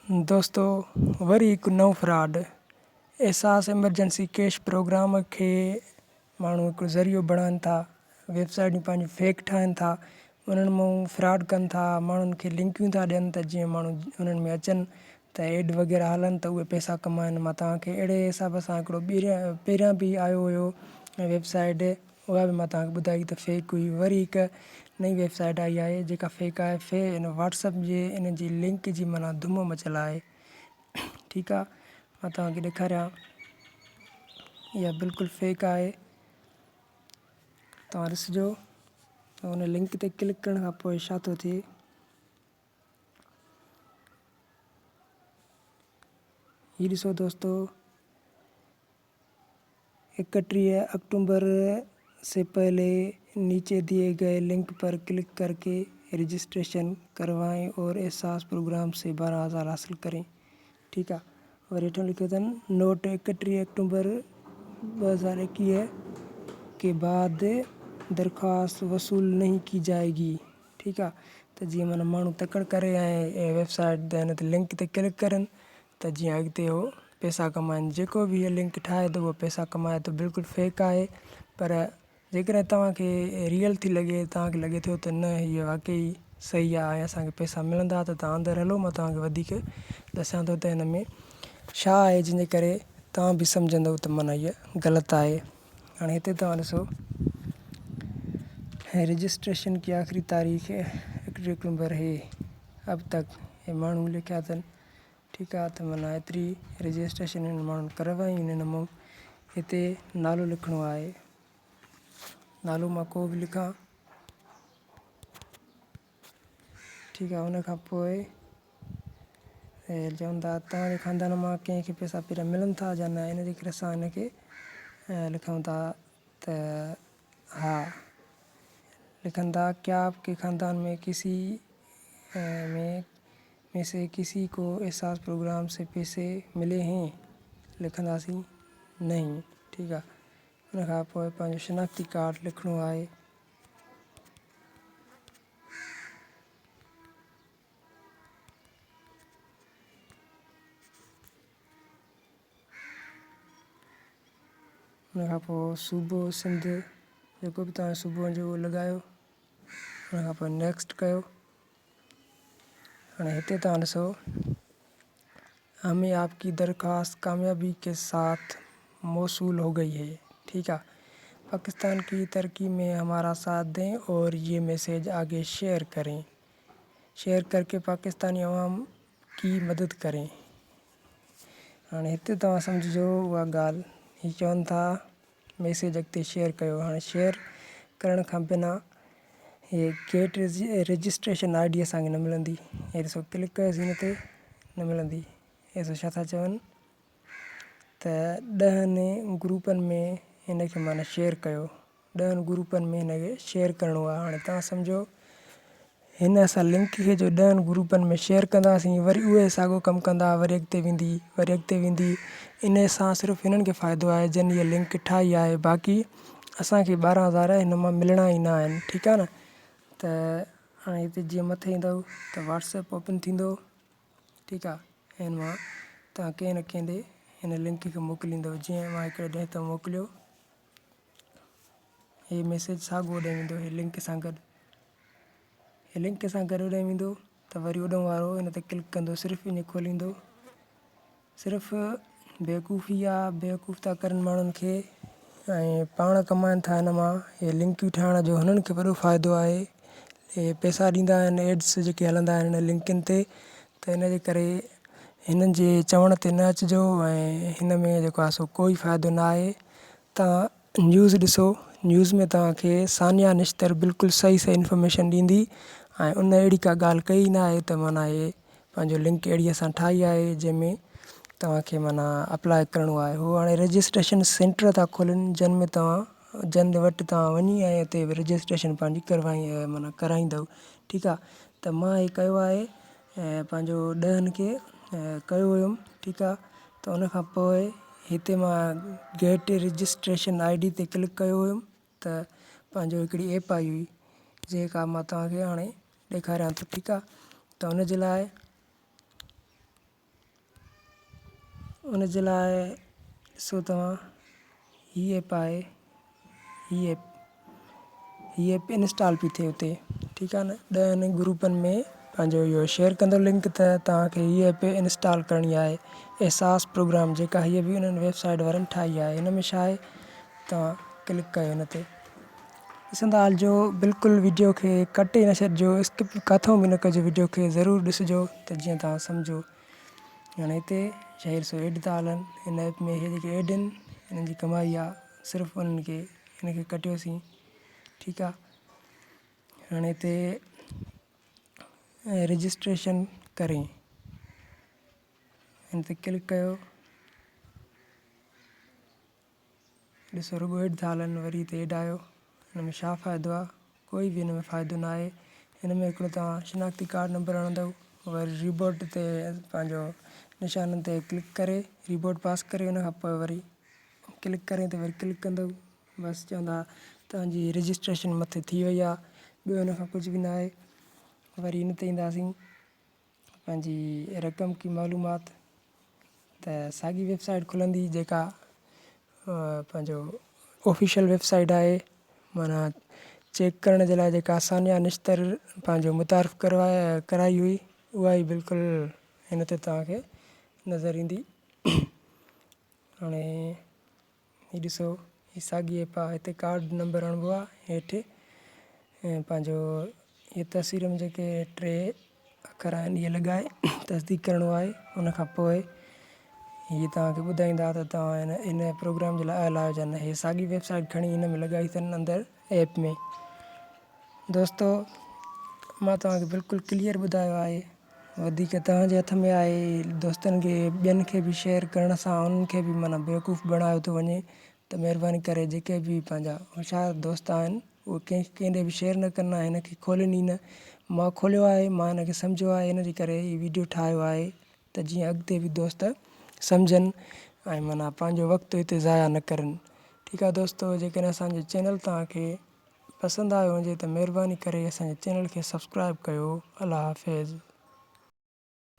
دوستو وري هڪ نئون فراڊ احساس ايمرجنسي ڪيش پروگرام کي ماڻهو هڪ ذريعو بڻائن ٿا ويب سائيٽون پنهنجون فيڪ ٺاهن ٿا انهن مون فراڊ ڪن ٿا ماڻهن کي لنڪيون ٿا ڏين ته جيئن ماڻهو انهن ۾ اچن ته ايڊ وغيره هلن ته اهي پئسا ڪمائن مان توهان کي اهڙي حساب سان هڪڙو پهريان به آيو هيو ويب سائيٽ اها به مان توهان کي ٻڌائي ته فيڪ هئي وري هڪ نئين ويب سائيٽ آئي آهي جيڪا فيڪ آهي في ان واٽس اپ جي ان جي لنڪ جي معنيٰ ڌم مچل آهي ٺيڪ آهي مان توهان کي ڏيکاريان اها بلڪل فيڪ آهي توهان ڏسجو ان لنڪ تي ڪلڪ ڪرڻ کان پوء ڇا ٿو ٿئي هي ڏسو دوستو 31 اڪتوبر سي پهلي نيچي ديي گئي لنڪ پر ڪلڪ ڪرڪي رجسٽريشن ڪروائين اور احساس پروگرام سي 12000 حاصل ڪرين ٺيڪ آ وري هيٺون لکيو اٿن نوٽ 31 اڪتوبر 2021 ڪي بعد درخواست وصول نهين ڪي جائي گي ٺيڪ آ ته جيئن معنيٰ ماڻهو تڪڙ ڪري ۽ ويب سائيٽ تي هن تي لنڪ تي ڪلڪ ڪرن ته جيئن اڳتي هو پئسا ڪمائن جيڪو به هيء لنڪ ٺاهي ٿو اهو پئسا ڪمائي ٿو بلڪل فيڪ آهي پر جيڪڏهن توهان کي ريئل ٿي لڳي توهان کي لڳي ٿو ته نه هيء واقعي صحيح آهي ۽ اسان کي پئسا ملندا ته توهان اندر هلو مان توهان کي وڌيڪ ڏسان ٿو ته هن ۾ ڇا آهي جنهن جي ڪري توهان به سمجهندو ته معنيٰ هيء غلط آهي هاڻي هتي توهان ڏسو رجسٽريشن ڪي آخري تاريخ اڪٽيهه اڪٽوبر هي اب تڪ هي ماڻهو لکيا اٿن ٺيڪ آ ته معنيٰ ايتري رجسٽريشن هنن ماڻهن ڪروائي هن مون هتي نالو لکڻو آهي نالو مان ڪو به لکان ٺيڪ آ ان کان پوء چون ٿا توهان جي خاندان مان ڪنهن کي پئسا پهريان ملن ٿا يا نه ان جي ڪري اسان هن کي لکون ٿا ته ها لکن ٿا ڪيا آپ ڪي خاندان ۾ ڪسي ۾ ۾ سي ڪسي ڪو احساس پروگرام سي پيسي ملي هين لکنداسين نهين ٺيڪ آ ان کان پوء پنهنجو شناختي ڪارڊ لکڻو آهي. ان کان پوء صوبو سنڌ جيڪو به توهان جو صوبو هجي اهو لڳايو ان کان پوء نيڪسٽ ڪيو هاڻي هتي توهان ڏسو همي آپ ڪي درخواست ڪاميابي ڪي ساٿ موصول هو گئي هي ٺيڪ آ پاڪستان ڪي ترقي ۾ همارا ساٿ دين اور يي ميسيج آگي شيئر ڪرين شيئر ڪرڪي پاڪستاني عوام ڪي مدد ڪرين هاڻي هتي توهان سمجهجو اها ڳالهه هي چون ٿا ميسيج اڳتي شيئر ڪيو هاڻي شيئر ڪرڻ کان بنا هي گيٽ رجسٽريشن I D اسانکي نه ملندي هي ڏسو ڪلڪ ڪيوسين هن تي نه ملندي هي ڏسو ڇا ٿا چون ته ڏهن گروپن ۾ هن کي معنی شيئر ڪيو ڏهن گروپن ۾ هن کي شيئر ڪرڻو آهي هاڻي توهان سمجهو هن اسان لنڪ کي جو ڏهن گروپن ۾ شيئر ڪنداسين وري اهي ساڳو ڪم ڪندا وري اڳتي ويندي وري اڳتي ويندي ان سان صرف هنن کي فائدو آهي جن هي لنڪ ٺاهي آهي باقي اسان کي 12000 هن مان ملڻا ئي نه آهن ٺيڪ آهي نه ته هاڻي هتي جيئن مٿي ايندو ته واٽس ايپ اوپن ٿيندو ٺيڪ آهي هن مان توهان ڪنهن نه ڪنهن ڏي هن لنڪ کي موڪليندو جيئن مان هڪڙي ڏي هتان موڪليو هي ميسيج ساڳو اڏي ويندو هي لنڪ سان گڏ هي لنڪ سان گڏ اڏي ويندو ته وري اڏو وارو ان تي ڪلڪ ڪندو صرف ائين کوليندو صرف بيوقوفي آ بيوقوف ٿا ڪرن ماڻهن کي ۽ پاڻ ڪمائن ٿا هن مان هي لنڪيون ٺاهڻ جو هنن کي وڏو فائدو آهي هي پئسا ڏيندا آهن ايڊس جيڪي هلندا آهن هن لنڪن تي ته ان جي ڪري هنن جي چوڻ تي نه اچجو ۽ هن ۾ جيڪو آهي سو ڪوئي فائدو نه آهي توهان نيوز ڏسو نيوز ۾ توهان کي ثانيه نشتر بلڪل صحيح صحيح انفارميشن ڏيندي ۽ ان اهڙي ڪا ڳالهه ڪئي نه آهي ته معنيٰ هي پنهنجو لنڪ اهڙي اسان ٺاهي آهي جنهن ۾ توهان کي معنيٰ اپلاء ڪرڻو آهي هو هاڻي رجسٽريشن سينٽر ٿا کولن جن ۾ توهان جن وٽ توهان وڃي ۽ اتي رجسٽريشن پنهنجي ڪروائي معنيٰ ڪرائيندو ٺيڪ آهي ته مان هي ڪيو آهي ۽ پنهنجو ڏهن کي ڪيو هيم ٺيڪ آ ته ان کان پوء هتي مان گيٽ رجسٽريشن I D تي ڪلڪ ڪيو هيم ته پنهنجو هڪڙي ايپ آئي هئي جيڪا مان توهان کي هاڻي ڏيکاريان ٿو ٺيڪ آ ته ان جي لاء. ان جي لاء ڏسو توهان هي ايپ آهي هي ايپ هي ايپ انسٽال پئي ٿئي اتي ٺيڪ آهي نه ڏهن گروپن ۾ پنهنجو اهو شيئر ڪندو لنڪ ته توهان کي هي ايپ انسٽال ڪرڻي آهي احساس پروگرام جيڪا هيء به انهن ويب سائيٽ وارن ٺاهي آهي هن ۾ ڇا آهي توهان ڪلڪ ڪيو هن تي ڏسندا هلجو بلڪل ويڊيو کي ڪٽي نه ڇڏجو اسڪپ ڪاٿو به نه ڪجو ويڊيو کي ضرور ڏسجو ته جيئن توهان سمجهو هاڻي هتي شهير سو ايڊ ٿا هلن هن ايپ ۾ هي جيڪي ايڊ آهن انهن جي ڪمائي آ صرف انهن کي هن کي ڪٽيوسين ٺيڪ آ هاڻي هتي رجسٽريشن ڪرين هن تي ڪلڪ ڪيو ڏسو رڳو ايڊ ٿا هلن وري هتي ايڊ آيو هن ۾ ڇا فائدو آ ڪوئي به هن ۾ فائدو نه آهي هن ۾ هڪڙو توهان شناختي ڪارڊ نمبر هڻندو وري ريبوٽ تي پنهنجو نشانن تي ڪلڪ ڪري ريبوٽ پاس ڪري ان کان پوء وري ڪلڪ ڪري ته وري ڪلڪ ڪندو بس چوندا توهان جي رجسٽريشن مٿي ٿي وئي آ ٻيو هن کان ڪجهه به نه آهي وري هن تي اينداسين پنهنجي رقم ڪي معلومات ته ساڳي ويب سائيٽ کلندي جيڪا پنهنجو آفيشل ويب سائيٽ آهي معنيٰ چيڪ ڪرڻ جي لاء جيڪا ثانيه نشتر پنهنجو متعارف ڪروائي ڪرائي هئي اها ئي بلڪل هن تي توهان کي نظر ايندي هاڻي هي ڏسو هي ساڳي ايپ آ هتي ڪارڊ نمبر هڻبو آ هيٺ ۽ پنهنجو هي تصوير ۾ جيڪي ٽي اکر آهن اهي لڳائي تصديق ڪرڻو آهي ان کان پوء هي توهان کي ٻڌائيندا ته توهان هن ان پروگرام جي لاء اهل آهيو يا نه هي ساڳي ويب سائيٽ کڻي هن ۾ لڳائي اٿن اندر ايپ ۾ دوستو مان توهان کي بلڪل ڪليئر ٻڌايو آهي وڌيڪ توهان جي هٿ ۾ آهي دوستن کي ٻين کي به شيئر ڪرڻ سان انهن کي به معنيٰ بيوقوف بڻايو ٿو وڃي ته مهرباني ڪري جيڪي به پنهنجا هوشيار دوست آهن اهي ڪنهن ڪنهن ڏي به شيئر نه ڪن ۽ هن کي کولين ئي نه مان کوليو آهي مان هن کي سمجهيو آهي ان جي ڪري هي ويڊيو ٺاهيو آهي ته جيئن اڳتي به دوست سمجهن ۽ معنيٰ پنهنجو وقت هتي ضايع نه ڪرن ٺيڪ آهي دوستو جيڪڏهن اسان جو چينل توهان کي پسند آيو هجي ته مهرباني ڪري اسان جي چينل کي سبسڪرائب ڪيو الله حافظ.